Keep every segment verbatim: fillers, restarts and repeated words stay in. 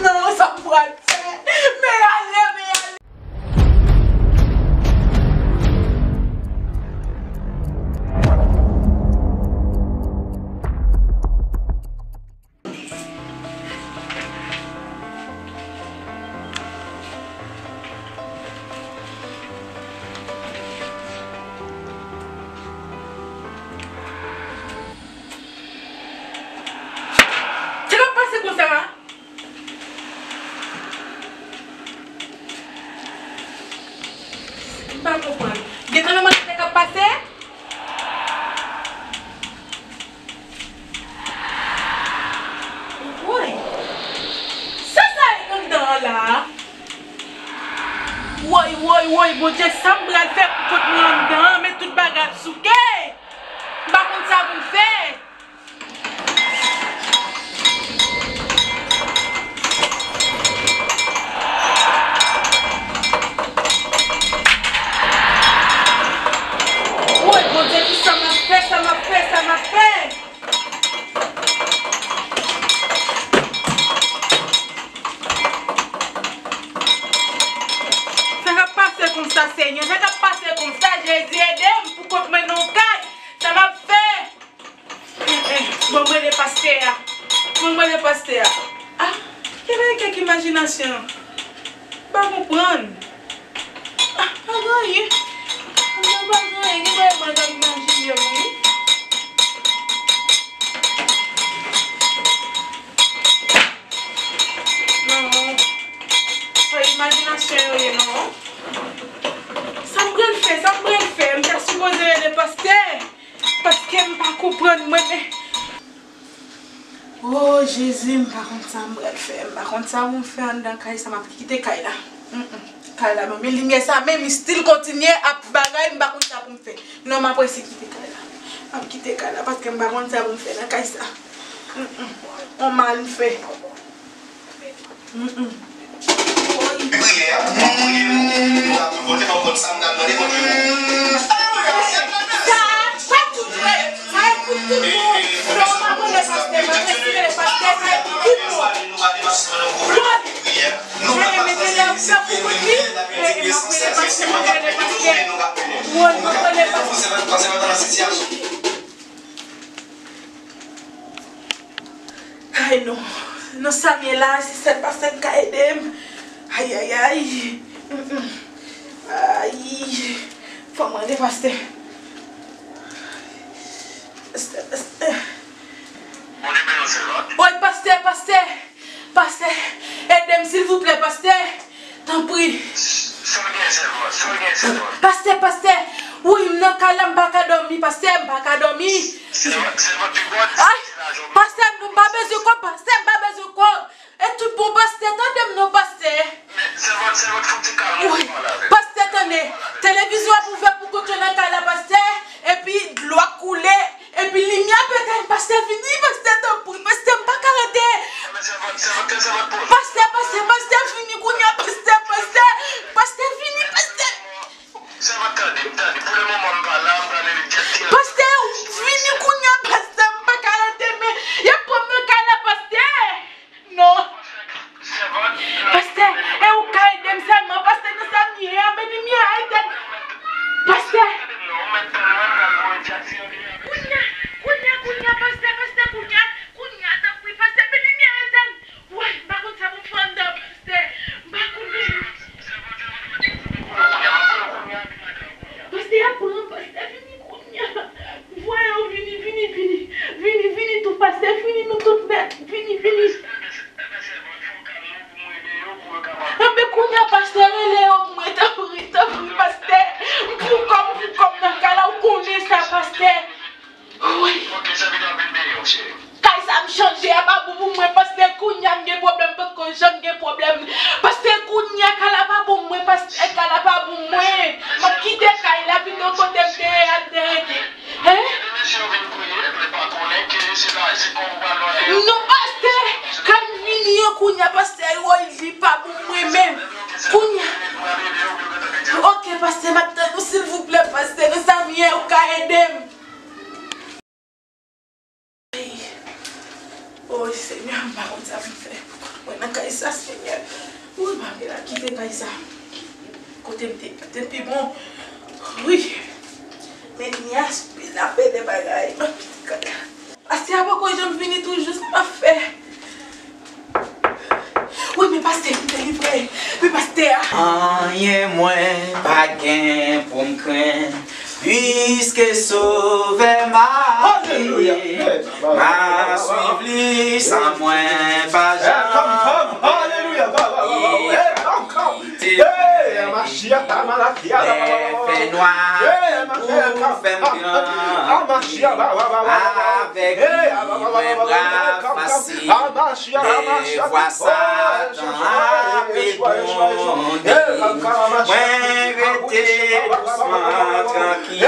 Non, sa m pral fè. Men ale, men ale. Sa k ap pase konsa? M pa konprann. Gentan nan manje sa k ap pase? Woy! Sa sa ye anndan an la a? Woy, woy, woy, Bondye, sa m pral fè pou kont mwen anndan an, men tout bagay ap souke! M pa konn sa pou m fè! Woy, Bondye, ki sa m ap fè, sa m ap fè, sa m ap fè? Sa k ap pase konsa, Senyè? Sa k ap pase konsa, Jezi, ede m pou kont mwen nan yon kay? Sa m ap fè? Eh, eh, bon, m rele pastè a. Bon, m rele pastè a. Ah, ki bagay kèk imajinasyon? M pa konprann. Ah, pa gen anyen. Mwen pa gen anyen. Gen bagay mwen t ap imajine m, wi. Non. Se imajinasyon yo ye, non. Sa m pral fè? Sa m pral fè? M ta sipoze rele pastè. Paske m pa konprann mwen, men. O Jezi, m pa konn sa m pral fè. M pa konn sa pou m fè anndan kay sa. M ap kite kay la. Mm, mm. Kay la, men limyè sa, menm, li still kontinye ap bagay, m pa konn sa pou m fè. Non, m ap resi kite kay la. M ap kite kay la, paske m pa konn sa pou m fè nan kay sa. Mm, mm. On mal m fè. Mm, mm. Priyè, m ap priye, m ap priye, m ap priye, Bondye ban m konn sa m pral mande Bondye. Sa, sa tout vre. Sa e pou tout moun. Non, m ap rele pastè, m ap rele pastè, sa e pou tout moun. Priyè, nou pa pase, se priyè, nou pa pase, se priyè, nou pa pase. Ay non. Non, sa m ye la, si sèl pastè k ka ede m. Ay, ay, ay. Mm, mm. Ay. Fò m rele pastè. Pastè, pastè. Woy, pastè, pastè. Pastè, ede m, silvouplè, pastè. Tanpri. Sa w gen, sèvant? Sa w gen, sèvant? Pastè, pastè, wi, m nan kay la, m pa ka dòmi, pastè, m pa ka dòmi. Sèvant, sèvant, pi bòn. Ay, pastè, m pa bezwen kòb, pastè, m pa bezwen kòb. E tout bon, pastè, tande m non, pastè. Men, sèvant, sèvant, fò w ti kalme, wi, pale avè m. Pastè, tande, televizyon ap ouvè pou kont yo nan kay la, pastè, epi dlo ap koule. Epi limyè ap etenn, pastè vini, pastè tanpri, pastè m pa ka rete. Pastè, pastè, pastè vini kounye a, pastè, pastè, pastè vini, pastè. Pastè, vini kounye a, pastè, m pa ka rete, men y ap pran m nan kay la, pastè. Non. Pastè, e ou ka ede m sèlman, pastè, nan sa m ye a, men limyè a etenn. Pastè. Kounye a, kounye a, kounye a, pastè, pastè, kounye a, kounye a, tanpri, pastè, men limyè a etenn. Woy, m pa konn sa pou m fè anndan. Pastè Roy, li pa bon mwen menm. Kounye a. Ok, pastè, m ap tann ou, silvouplè, pastè. Nan sa m ye, ou ka ede m. Ey. Oy, Senyè, m pa konn sa pou m fè. Mwen nan kay sa, Senyè. Wi, m ap kite kay sa. Kote m te, te pi bon. Wi. Men kounye a, sou pil ap de bagay. M ap kite kay la. Pastè a poko janm vini toujou, sa m ap fè? Wi, men pastè, m delivre. Men pastè a. Anyen mwen pa gen pou m krenn, piske Sovè m a Alelouya. Hey, m a swiv li san mwen pa janm. Hey, come, come. Alelouya. Ba, ba, ba, ba, ba. Hey, come, come. Hey, Amashia, Tamalaki, Amashia, ba, ba, ba, ba, ba. Avèk li, mwen bra fasil. Lè vwa Satan ap eboundi, mwen rete dousman, trankil.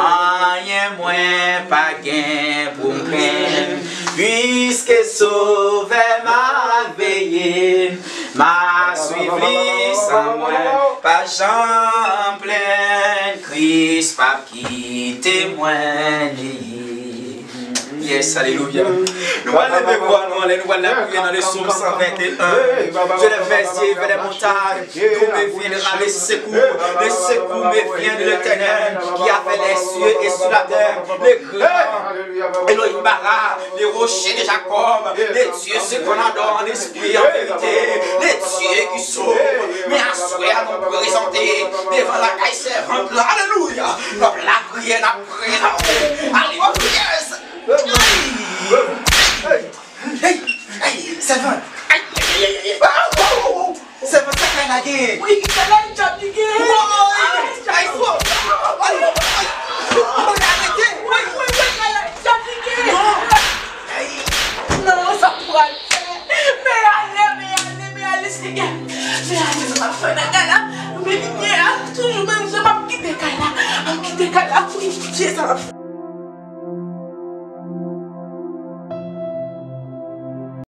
Anyen mwen pa gen pou m krenn, piske Sovè m a veye m. M a swiv li san mwen pa janm plenn. Kris p ap kite mwen. Yes, alelouya. Nou pral leve vwa nou anlè, nou pral lapriye nan le Sòm san venteyen. Je lève mes yeux vers les montagnes, d'où me viendra le secours. Le secours me vient de l'Éternel qui a fait les cieux et sur la terre. Le grand Elohim Bara, le rocher de Jacob, le Dieu ce qu'on adore en esprit et en vérité, le Dieu qui sauve. Men aswè a nou prezante devan lakay sèvant la. Alelouya. N ap lapriyè, n ap priye, n ap priye. Alelouya. Hey! Hey! Hey! Sèvant! Ay, ay, ay, ay, ay. Ah, oh, oh, oh. Sèvant, sa kay la genyen? Wi, kay la djab li genyen. Woy! Ay, fò! Ay, ay, ay. Woy, arete! Woy, woy, woy, kay la djab li genyen. Non! Ay, non, sa m pral fè? Men ale, men ale, men ale, Senyè. Men ale, sa m ap fè nan kay la? Men limyè a, toujou menm jan, m ap kite kay la. M ap kite kay la, wi, Bondye, sa m ap fè?